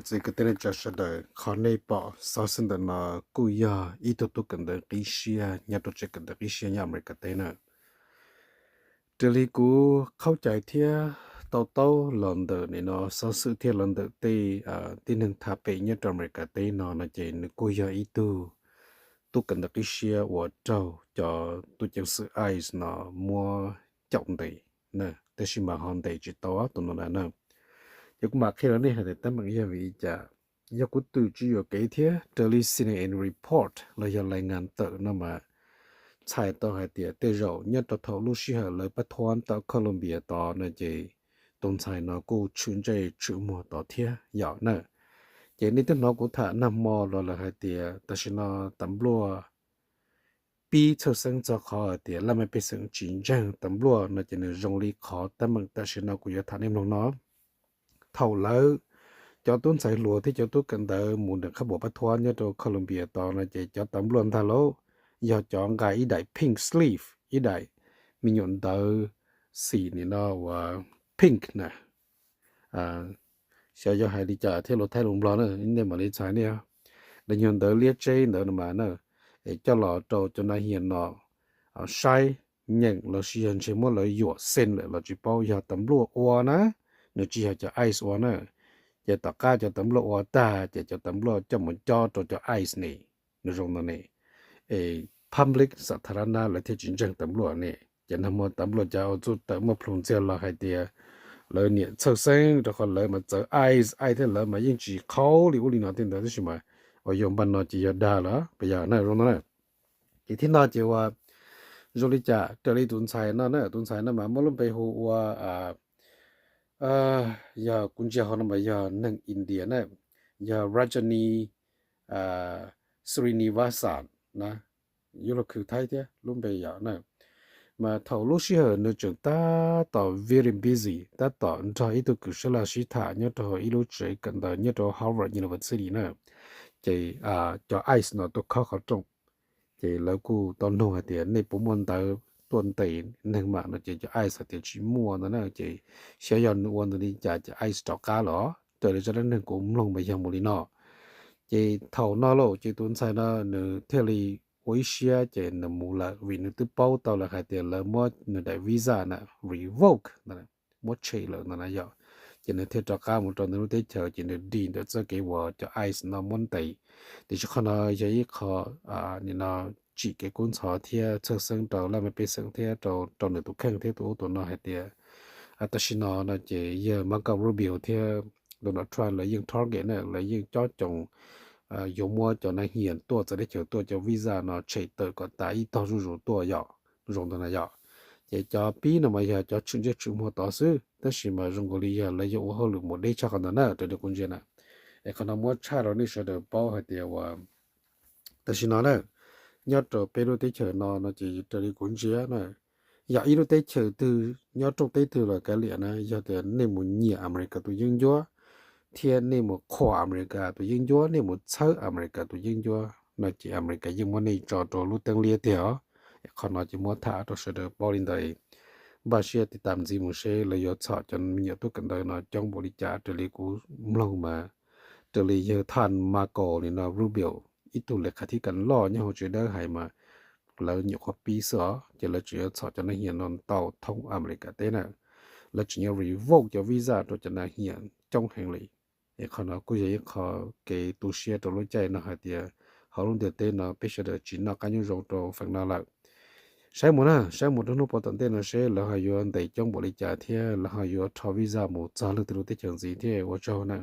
Txiv kwv tij neej tsa sawv daws, qhov nej pom xov xwm ntawm no kuj yog ib tug tub kawm ntawv qib siab nyob rau tsev kawm ntawv qib siab nyob Amelikas teb na. Raws li kuv qhaub cai thiab to taub los ntawm nim no xov xwm thiab los ntawm tej tib neeg tham pem nyob rau Amelikas teb no no ces nws kuj yog ib tug tub kawm ntawv qib siab uas raug cov tub ceev xwm ICE no muab caum ntes, tab sis mas ho ntes tsis tau tus no na. Ces kuv mam qhia rau nej hais tias teeb meem yog vim li cas. Yog kuv twm tsis yuam kev thiab raws li CNN Report los yog lais ngas tawm no mas txhais tau hais tias tej zaum nyob rau thaum lub sij hawm lawv pab thuab tom Colombia tod no ces tus ntxhais no kuj tshwm ntsej tshwm muag tod thiab yom na. Ces nej twb hnov kuv tham nag hmo los lawm hais tias tam sim no tas npluaj pib txhawj xeeb txog qhov hais tias laj mej pej xeem tsis ntseeg tas npluaj no ces nws zoo li qhov teeb meem tam sim no kuv yuav tham nej mloog no. Thaum lawv cov tub ntxhais hluas thiab cov tub kawm ntawv mus nram qab puas pab thuab nyob rau Colombia tod no ces cov tas npluaj ntag lauj yog cov nqa ib daim pink slip, ib daim me nyuam ntawv xim nim no uas pink na. Xyov yog hais li cas thiab lus Thaib lus Nplog na, nej mam li txhais nej. Daim nyuag ntawv liab tseb ntawd no mas na, es coj los rau cov nas hias no saib nyeem los sis yog ntshe muab lawv yuam xees lawm los tsis paub, yog tas npluaj ua na, nws tsis yog cov ICE ua na. Ces tom qab cov tas npluaj ua tag ces cov tas npluaj coj mus cob rau cov ICE ne, nws zoo no ne, es public xa tha rab nab lawv thiaj tsis ntseeg tas npluaj ne. Ces nag hmo tas npluaj cas ua txuj tawm muaj plhus ntxiag los hais tias lawv niam txhawj xeeb rau qhov lawv mas txawv ICE, ICE thiab lawv mas yeej tsis qhaub li ub li no tej ntawd tab sis mas uas yog npaj no ces yog dag lawm puas yog na, zoo no na. Ces thiab no ces ua zoo li cas raws li tus ntxhais no na, tus ntxhais no mas muaj lub npe hu ua, yog kuv ntsia hauv no mas yog neeg India na, yog Rajani Srinivasan na, yuav luag khwv Thaib thiab lub npe yom na. Mas thaum lub sij hawm nws tseem tab tom very busy, tab tom nrog ib tug kws sab laj sib tham nyob rau ib lub tsev kawm ntawv nyob rau Harvard University na, ces cov ICE no tuaj khob qhov rooj, ces lawv kuj tau nug hais tias nej puas muaj ntawv tuaj ntes neeg mam no ces cov ICE hais tias tsis muaj ntawd na. Ces xyov yog nws ua ntawd li cas ces ICE rov qab los raws li zaj dab neeg kuv mloog mas yog mus li no. Ces thaum no lauj ces tus ntxhais no nws thiaj li ua ib siab ces nws mus lawm vim nws twb paub tau lawm hais tias lawv muab nws daim visa na revoke, muab tshem lawm ntawd na yom. Ces nws thiaj rov qab mus rau nws lub teb chaws ces nws dim ntawm txoj kev uas cov ICE no muab ntes. Tiam sis qhov no yog ib qho nim no tsim kev kub ntxhov thiab txhawj xeeb rau laj mej pej xeem thiab rau nws tus kheej thiab tus ub tus no hais tias tam sim no no ces yawg Marco Rubio thiab Donald Trump lawv yeej target na, lawv yeej cob coos yuav muab cov nas hias tuaj txawv teb chaws tuaj cov visa no tshem tawm kom tas ib tog zuj zus tuaj yom, zoo ntawd na yom. Ces cov pib no mas yog cov tshwm ntsej tshwm muag tod xwb tab sis mas zoo nkaus li yog lawv yog ua hauj lwm mus deb tshaj qhov ntawd na raws li kuv ntsia na. Es qhov no muab tshaj rau nej sawv daws paub hais tias uas tam sim no na nyob rau peb lub teb chaws no no ces raws li kuv ntsia na, yog ib lub teb chaws twg nyob rooj teb twg los kav liam na, yog tias nej mus nyiam Amelikas tus yeeb ncuab thiab nej mus qhuas Amelikas tus yeeb ncuab, nej mus txhawb Amelikas tus yeeb ncuab no ces Amelikas yeej muab nej tso rau lub teeb liab tiag os. Qhov no ces muab tham rau sawv daws paub li ntawd. Npaj siab tiv tam ntxiv mus seb lawv yuav txhom cov me nyuam tub kawm ntawv no coob npaum li cas. Raws li kuv mloog mas raws li yawg thaj Marco nim no Rubio ib tug le khav thib kas loj nyob hauv tsev dawb hais mas lawv nyuam qhuav pib xwb os ces lawv tseem yuav txhom cov nas hias no ntau thoob Amelikas teb na. Lawv tseem yuav revoke cov visa rau cov nas hias coob heev li. Es qhov no kuj yog ib qho kev tu siab rau lub caij no hais tias hauv lub ntiaj teb no peb sawv daws tsis noj qab nyob zoo rau feem no lawm. Saib mus na, saib mus rau hnub puav tom ntej no seb lawv ho yuav ntes coob npaum li cas thiab lawv ho yuav rho visa mus txog leej twg lub teb chaws ntxiv thiab ua tsaug na.